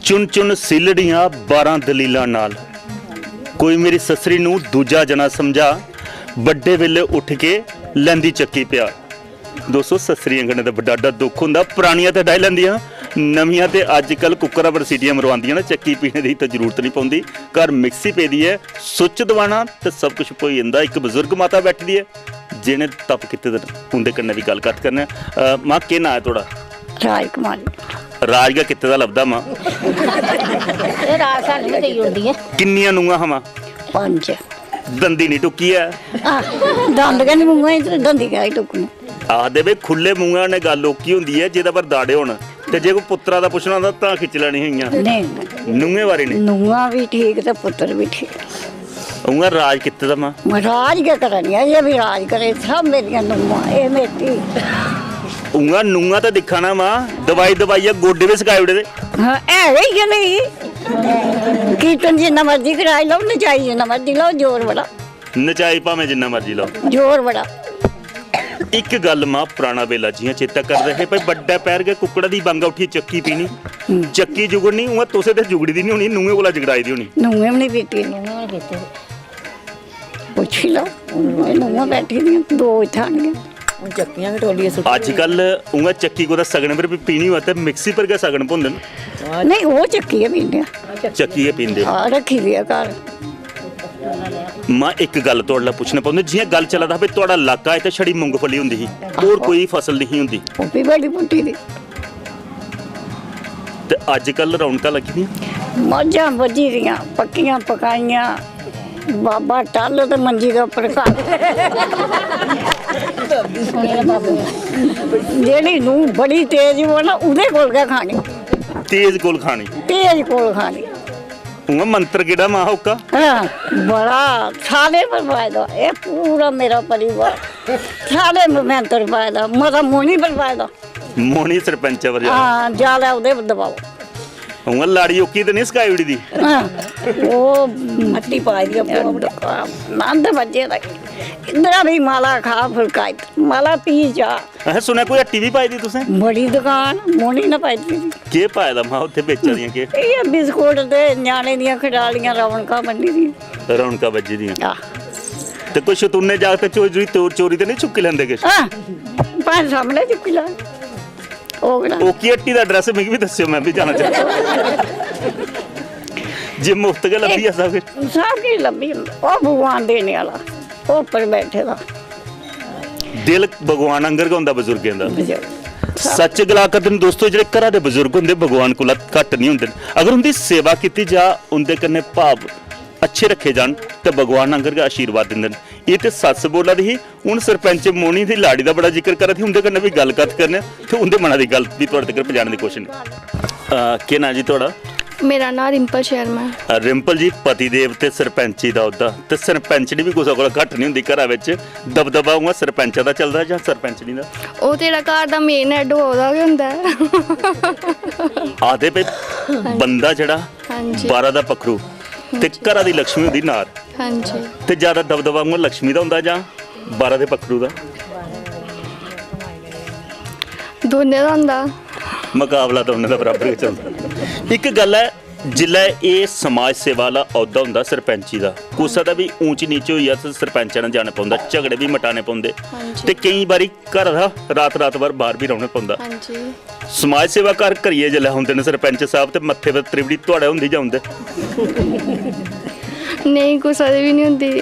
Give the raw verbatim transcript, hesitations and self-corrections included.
चुन चुन सिलड़ियां बारां दलीलां नाल। कोई मेरी ससरी नू दूजा जना समझा, बड्डे वेले उठ के लैंदी चक्की प्यार। दोस्तो, ससरियें कन्नै ते बड्डा दुख होंदा। परानियां ते डाही लैंदियां, नमियां ते अज्जकल कुक्करा पर सीटियां मरवांदियां न। चक्की पीने दी ते जरूरत नहीं पौंदी, घर मिक्सी पेदी ऐ, सुच्च दबाना ते सब कुछ होई जंदा। इक बजुर्ग माता बैठी दी ऐ, जि'नें तप कीते दे न, उं'दे कन्नै बी गल्ल कत्थ करने आं। अ, मां, केह् नांऽ ऐ थुआढ़ा? राजकुमारी। राज गै कीते दा लभदा, मां। एह् राज सानू बी देई ओड़दी ऐ। किन्नियां नूंहां हां, मां? पंज। दंदी निं टुक्की ऐ। आह, दंद गै निं मूंहै च, दंदी कैह् टुक्कनी? आखदे बे, खु'ल्ले मूंहै कन्नै गल्ल ओह्की होंदी ऐ जेह्दे पर दाड़े होन, ते जे कोई पुत्तरा दा पुच्छना होंदा तां खिच्च लैनी ही इ'यां। नेईं। नूंहें बारी नेईं। नूंहां बी ठीक ते पुत्तर बी ठीक। उ'आं राज कीते दा, मां? राज गै करा नी, अजें बी राज करे। सब मेरियां नूंहां, एह् मेरी धी। उ'आं नूंहां ते दिक्खा ना, मां, दबाई दबाइयै गोड्डे बी सकाई ओड़े दे। हां, है गै इ'यै नेही। कीर्तन जिन्ना मर्जी कराई लैओ, नचाई जिन्ना मर्जी लैओ, जोर बड़ा। नचाई भामें जिन्ना मर्जी लैओ। जोर बड़ा। इक गल्ल, मां, पराना बेला जि'यां चेता करदे हे, भाई, बड्डै पैह्र गै कुक्कड़ा दी बंगा उट्ठियै चक्की पीनी। हम्म। चक्की जुगड़नी, उ'आं तुसें ते जुगड़ी दी निं होनी, नूहें कोला जगड़ाई दी होनी। नूहें बी निं पीती। नूहें बी निं पीती। पुच्छी लैओ, हून नूहां बैठी दियां, दो इत्थै आनियां। हून चक्कियां गै टोलियै सुट्टी अजकल उ'आं चक्की कुतै सगन पर बी पीनी होऐ ते मिक्सी पर गै सगन पौंदे न। नेईं, ओह् चक्की गै पींदे आं। चक्की गै पींदे ओ। हां, रक्खी दी ऐ घर। मां, इक गल्ल थुआढ़े कोला पुच्छना पौंदी, जि'यां गल्ल चला दा हा भई थुआढ़ा इलाका ऐ ते छड़ी मुंगफली होंदी ही, होर कोई फसल नेईं ही होंदी। ओह् बी बड़ी पुट्टी दी। ते अजकल रौनकां लग्गी दियां। मज्झां बज्झी दियां, पक्कियां पकाइयां, बाबा टल ते मंजी दे उप्पर घर। जेह्ड़ी नूंह् बड़ी तेज होऐ ना, ओह्दे कोल गै खानी। तेज कोल खानी। तेज कोल खानी। उ'आं मंत्र केह्ड़ा मां ओह्का? हां, बड़ा सारें पर पाए दा। एह् पूरा मेरा परिवार, सारें पर मंत्र पाए दा, मता मोनी पर पाए दा। मोनी सरपंच पर जा। हां, जालै ओह्दे पर दबाओ। उ'आं लाड़ी ओह्की ते निं सकाई ओड़ी दी? हां, ओह् हट्टी पाई दी आपूं। नंद बज्जे दा। इद्धरा भी माला खा फुलका, इद्धर माला पी जा। असें सुनेआ कोई हट्टी बी पाई दी तुसें? बड़ी दुकान, मोनी ने पाई दी। केह् पाए दा मां उत्थै बेचा दियां केह्? इ'यै बिस्कुट ते ञ्याणें दियां खडालियां, रौनकां बन्नी दियां। रौनकां बज्झी दियां। आह। ते कोई शतुन्ने जागत चोरी, चोरी, चोरी ते निं चुक्की लैंदे किश? आह, भाएं सामनै चुक्की लैन। ओह् केह्ड़ा? ओह्की हट्टी दा address मिगी बी दस्सेओ, में बी जाना चाह्न्नां। जे मुफ्त गै लब्भी जा सब किश। सब किश लब्भी जंदा। ओह् भगवान देने आह्ला, ओह् उप्पर बैठे दा। दिल भगवान आंगर गै होंदा बजुर्गें दा। बजुर्ग। सच्च गला करदे न दोस्तो, जेह्ड़े घरा दे बजुर्ग होंदे, भगवान कोला घट्ट निं होंदे न। अगर उं'दी सेवा कीती जा, उं'दे कन्नै भाव अच्छे रक्खे जान, ते भगवान आंगर गै आशीर्वाद दिंदे न। एह् ते सस्स बोला दी ही। हून सरपंच मोनी दी लाड़ी दा बड़ा जिक्र करा दी, उं'दे कन्नै बी गल्ल कत्थ करने आं ते उं'दे मना दी गल्ल बी थुआढ़े तगर पजाने दी कोशश करने आं। अ, केह् नांऽ जी थुआढ़ा? मेरा नांऽ रिंपल शर्मा ऐ। अ, रिंपल जी, पतिदेव ते सरपंची दा औह्दा, ते सरपंचनी बी कुसै कोला घट्ट निं होंदी घरा बिच। दबदबा उ'आं सरपंचा दा चलदा जां सरपंचनी दा? ओह् ते जेह्ड़ा घर दा main head होऐ, ओह्दा गै होंदा ऐ। आखदे भई, बंदा जेह्ड़ा हां जी। बाह्रा दा पक्खरू ते हां जी। घरा दी लक्ष्मी होंदी नार। हां जी। ते ज्यादा दबदबा उ'आं लक्ष्मी दा होंदा जां बाह्रा दे पक्खरू दा? दोनें दा होंदा। मकाबला दोनें दा बराबर गै चलदा। इक गल्ल ऐ, जिसलै एह् समाज सेवा आह्ला औह्दा होंदा सरपैंची दा, कुसै दा बी ऊंच नीच होई जा ते सरपैंचै ने जाना पौंदा, झगड़े बी मटाने पौंदे। हां जी। ते केईं बारी घरा दा रात रात भर बाह्र बी रौह्ना पौंदा। हां जी। समाज सेवा घर करियै जिसलै औंदे न सरपंच साह्ब, ते मत्थे पर त्रिवड़ी थुआढ़े होंदी जां उं'दे? नेईं, कुसै दी बी निं होंदी।